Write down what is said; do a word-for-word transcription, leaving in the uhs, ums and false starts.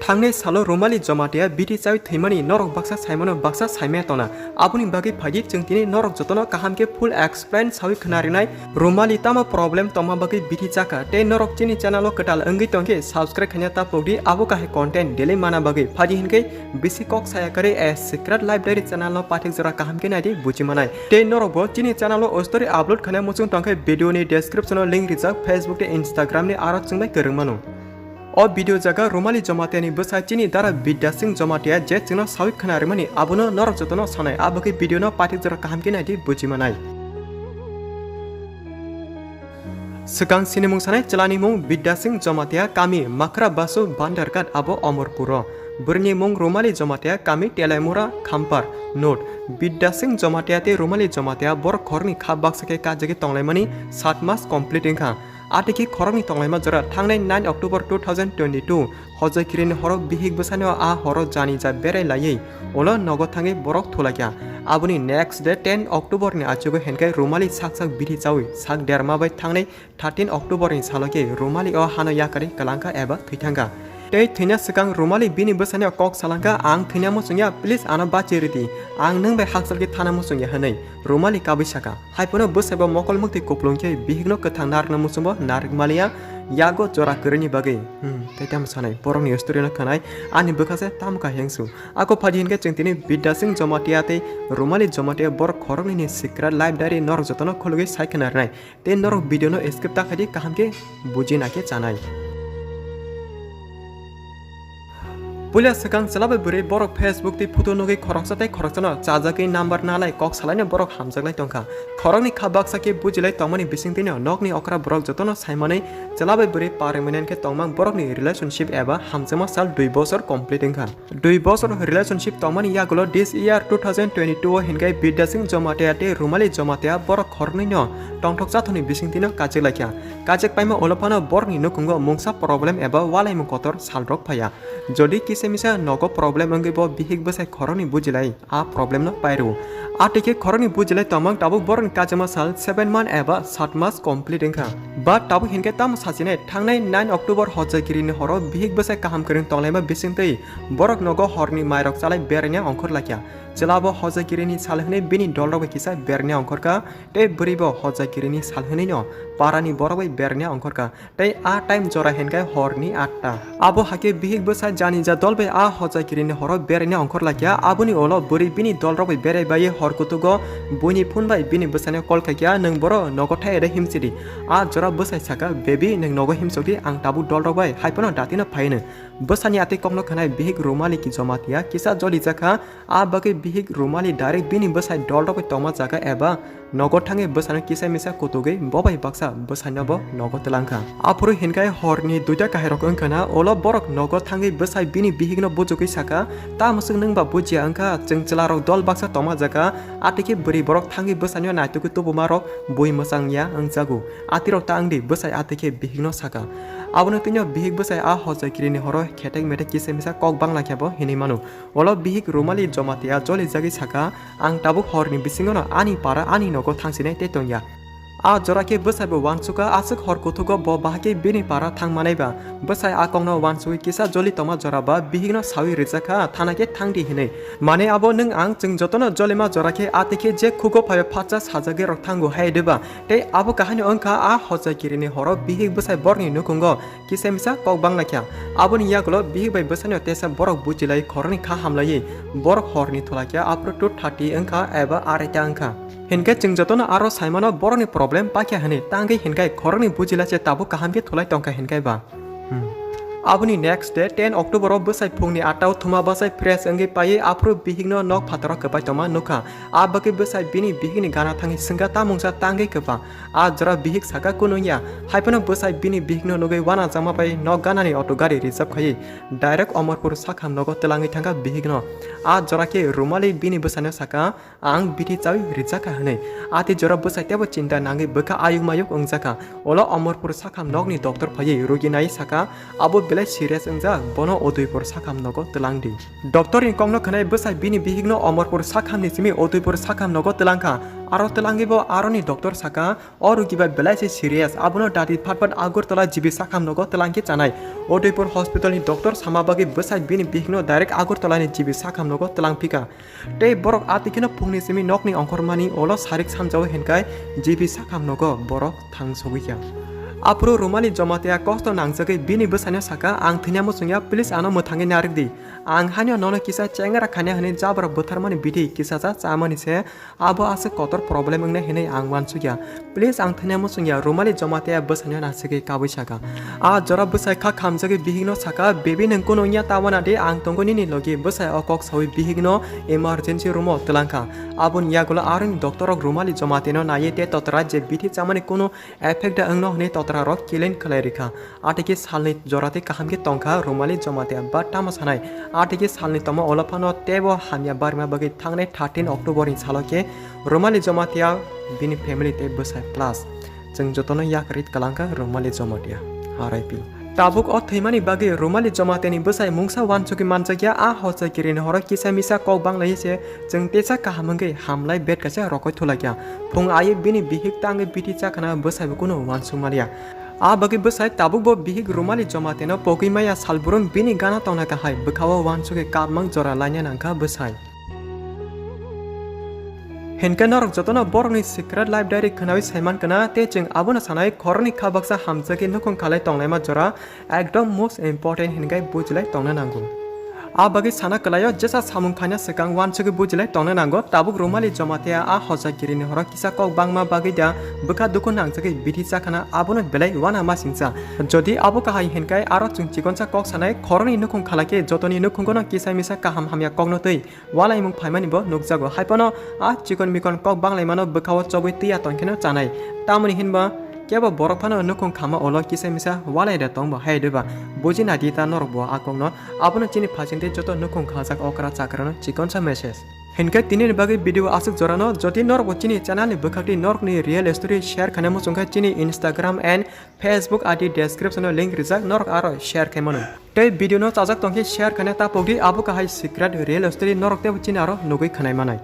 Thangnai salo Rumali Jomatia bithi chawi thwimani norok baksa saimano, baksa saimaya tona. Aboni bagwi phaidi chwng tini norok jotono kaham khe full explain sawi khna rinai. Rumali tamo problem tongma bagwi bithi chakha tei norok chini channel o kwtal wngwi tongkhe subscribe khaina ta pokdi, abo kahai content daily mana bagwi. Phaidi hinkhe bisi kok saya kwrwi A Secret Life Diary channel no pathik jora kaham khe naidi buji manai. Tei norok bo chini channel o story upload khaina muchung tongkhe video ni description o link rijak Facebook tei Instagram ni aro chwngbai kwrwng mano. O video jaga Rumali Jomatia ni bwsa chini dara Bidya Singh Jomatia je chwngno sawi khna rimani abono norok jotono sanai, abagwi video no pathik jora kaham khe naidi buji manai. Swkang sinimung sanai chwlani mung Bidya Singh Jomatia, kami Makhra Basu Bandarghat, abo Omorpuro. Bwrwini mung Rumali Jomatia, kami Telaimura Khampar. Note, Bidya Singh Jomatia tei Rumali Jomatia borok khoroknwi kha baksa khe kajagwi tonglaimani sat mas complete wngkha. Atiki khoroknwi tonglaima jora thangnai nine October two thousand twenty-two hojagiri ni horo bihik bwsano a horo jani ja berai laiwi ulo nogo thangwi borok thulaikha. Aboni next day ten October ni achugo hinkhe Rumali sak sak bithi chawi sak derma bai thangnai thirteen October ni salo khe Rumali o hano yakarwi kwlangkha eba thwithangkha. Tei thwina swkang Rumali bini bwsani kok salangkha, "Ang thwina muchungya, please ano bachi ridi, ang nwng bai hakchal khe thana muchungya," hwnwi Rumali kabui saka. Haiphano bwsaibo mokol muktwi kupulung khe bihikno kwthang narwkna muchungbo narwk maliya, yago jora kwrwini bagwi. Hmm, tei tamo sanai, borokni story no khwnai, ani bwkha se tamo kha hengsu. Ako phaidi hinkhe chwng tini Bidya Singh Jomatia tei Rumali Jomatia borok khoroknwini secret life diary norok jotono khulugwi sai khna rwnai. Tei norok video no skip ta khaidi, kaham khe buji na khe chanai. Puila swkang chwla bai bwrwi borok Facebook tei photo nugwi khoroksa tei khoroksano chajagwi number nalai kok salaino borok hamjaklai tongkha. Khoroknwi kha baksa khe bujilai tongmani bisingtwino nokni okra borok jotono saimanwi chwla bai bwrwi parimanan khe tongma borokni relationship eba hamjakma sal dui bosor complete wngkha. Dui bosor relationship tongmani yagulo this year two thousand twenty-two o hinkhe Bidya Singh Jomatia tei Rumali Jomatia borok khoroknwino tongthok chathokni bisingtwino kajik laikha. Kajik paima ulo phano borokni nukhungo mungsa problem eba walaimung kotor salrok phaiya. Jodi kisa misa nogo problem wngwi bo bihik bwsai khoroknwi bujilai, a problem no pairw. A tei khe khoroknwi bujilai tongmang tabuk borokni kajama sal seven month eba sat mas complete wngkha. Ba tabuk hinkhe tamo sachinai thangnai nine October hojagiri ni horo bihik bwsai kaham kwrwng tonglaima bisingtwi borok nogo horni mairok chalai beraina ongkhor laikha. Chwla bo hojagiri ni sal hwnwi bini dolrok bai kisa beraina ongkhorkha tei bwrwi bo hojagiri ni sal hwnwi no para ni borok bai beraina ongkhorkha. Tei a time jora hinkhe horni atta. Abo hakhe bihik bwsai jani ja dol bai a hojagiri ni horo beraina ongkhor laikha. Aboni ulo bwrwi bini dolrok bai berai baiwi hor kutugo buini phone bai bini bwsaino call khaikha, "Nwng boro nogo thai ede himchidi." A jora bwsai saka, "Baby, nwng nogo himchokdi, ang tabuk dolrok bai haiphano datino phaino." Bwsani atwi kokno khwnai bihik Rumali ki Jomatia kisa jolijakha. A bagwi bihik Rumali direct bini bwsai dolrok bai tongma jaga eba nogo thangwi bwsano kisa misa kutugwi bo bai baksa bwsaino bo nogo twlangkha. Aphuru hinkhe horni duita kahairok wngkha na, ulo borok nogo thangwi bwsai bini bihikno bujugwi saka, "Ta mwswk nwng ba bujiya wngkha, chwng chwlarok dol baksa tongma jaga, atwi khe bwrwi borok thangwi bwsaino naitugwi tubumarok bui mwchang ya wngjago. Atirok ta wngdi," bwsai atwi khe bihikno saka. Abono twino bihik bwsai a hojagiri ni horo khetek metek kisa misa kok bangla khe bo hinwi mano. Ulo bihik Rumali Jomatia jolijagwi saka, "Ang tabuk horni bisingono ani para ani nogo thangsinai tei tongya." A jora khe bwsai bo uansukha, aswk hor kuthugo bo bahai khe bini para thang manai ba. Bwsai a kokno uansugwi kisa joli tongma jora ba bihikno sawi rijak kha, "Thana khe thangdi," hinwi. Mane abo nwng ang chwng jotono jolima jora khe atwi khe je khugo phaio phatsa sajagwi rok thango hai de ba. Tei abo kahani wngkha a hojagiri ni horo bihik bwsai borni nukhungo kisa misa kok banglaikha. Aboni yagulo bihik bai bwsano tesa borok buchilai khoroknwi kha hamlaiwi borok horni thulaikha, aphuru two thirty wngkha eba araita wngkha. Hinkhe chwng jotono aro saimano borokni problem paikha hwnwi, tangwi hinkhe khoroknwi buchilai se tabuk kaham khe thulai tongkha hinkhe ba. Hmm. Aboni next day ten October o bwsai phungni atta o thuma bachai fresh wngwi paiwi aphuru bihikno nok phataro kwbai tongma nukha. A bagwi bwsai bini bihikni gana thangwi swngkha, "Tamungsa tangwi kwba?" A jora bihik saka, "Kunu ya." Haiphano bwsai bini bihikno nugwi uanajakma bai nok ganani auto gari reserve khaiwi direct Omorpur sakham nogo twlangwi thangkha bihikno. A jora khe Rumali bini bwsaino saka, "Ang bithi chawi rijak kha," hwnwi. Atwi jora bwsai teibo chinta nangwi bwkha ayuk mayuk wngjakha. Ulo Omorpur sakham nokni doctor phaiwi rugi nai saka, abo belai serious wngjak, bono Udaipur sakham nogo twlang di. Doctor ni kokno khwnai bwsai bini bihikno Omorpur sakhamni simi Udaipur sakham nogo twlang kha. Aro twlangwi bo aroni doctor saka, o rugi bai belai se serious, abono dati phat phat Agartala G B sakham nogo twlang khe chanai. Udaipur hospital ni doctor sama bagwi bwsai bini bihikno direct Agartala ni G B sakham nogo twlang phika. Tei borok ati kheno phungni simi nokni ongkhormani ulo sarik samjao hinkai G B sakham nogo borok thang sogwi kha. Aphuru Rumali Jomatia kosto nangjagwi bini bwsaino saka, "Ang thwina muchungya, please ano mwthangwi narik di. Ang haino nono kisa chengra khaina hwnwi jabra bwtharmani bithi kisa cha chamani se, abo aswk kotor problem wngnai hwnwi ang uansukya. Please ang thwina muchungya," Rumali Jomatia bwsaino nasugwi kabui saka. A jora bwsai kha khamjagwi bihikno saka, "Baby, nwng kunu wngya ta wana di, ang tongo nini logi." Bwsai o kok saui bihikno emergency room o twlang kha. Aboni yagulo aroni doctor rok Rumali Jomatino naiwi tei totra je bithi chamani kunu effect da wngno hwnwi totra rok killing khlai rikha. Atiki salni jora tei kaham khe tongkha Rumali Jomatia ba tamo sanai. Atiki salni tongma ulo phano teibo hamya barima bagwi thangnai thirteen October ni salo khe Rumali Jomatia, bini family tei bwsai plus chwng jotono yakarwi twlang kha Rumali Jomatia, R I P. Tabuk o thwimani bagwi Rumali Jomatia ni bwsai mungsa uansugwi manjakya, a hosa kirini horo kisa misa kok banglai se chwng teisa kaham wngwi hamlai bed kaisa rokoi thulakya. Phung aiwi bini bihik tangwi bithi chakhana bwsaibo kunu uansuk maliya. A bagwi bwsai tabukbo bihik Rumali Jomatino pogwi maya salbrum bini gana tongna kahai bwkhao uansugwi kapmang jora laina nangkha bwsai. Hinkhe norok jotono borokni secret life diary khwnawi saiman kana tei chwng abono sanai khoroknwi kha baksa hamjakhe nukhung khalai tonglaima jora ekdom most important hinkai bujilai tongna nango. A bagwi sana kwlaio jesa samung khaina swkang uansugwi bujilai tongna nango, tabuk Rumali Jomatia a hosa kirini horo kisa kok bangma bagwi da bwkha dukhu nangjagwi bithi chakhana abono belai uana masingcha. Jodi abo kahai hinkai aro chwng chikonsa kok sanai khoroknwi nukhung khalai khe jotoni nukhungono kisa misa kaham hamya kokno twi ualaimung phaimani bo nukjago. Haiphano a chikon mikon kok banglaimano bwkhao chobwi twiya tongkheno chanai. Tamoni hinba kebo borok phano nukhung khama ulo kisa misa ualai da tongbo hai diba? Buji nadi ta norok bo a kokno. Abono chini phasing tei joto nukhung khajak okra chakrano chikonsa message. Hinkhe tinini bagwi video aswk jorano, jodi norok bo chini channel ni bwkhak twi norokni real story share khaina muchungkha chini Instagram and Facebook I D description o link rijak, norok aro share khai mano. Tei video no chajak tongkhe share khaina ta pokdi, abo kahai secret real story norok teibo chini aro nugwi khanai manai.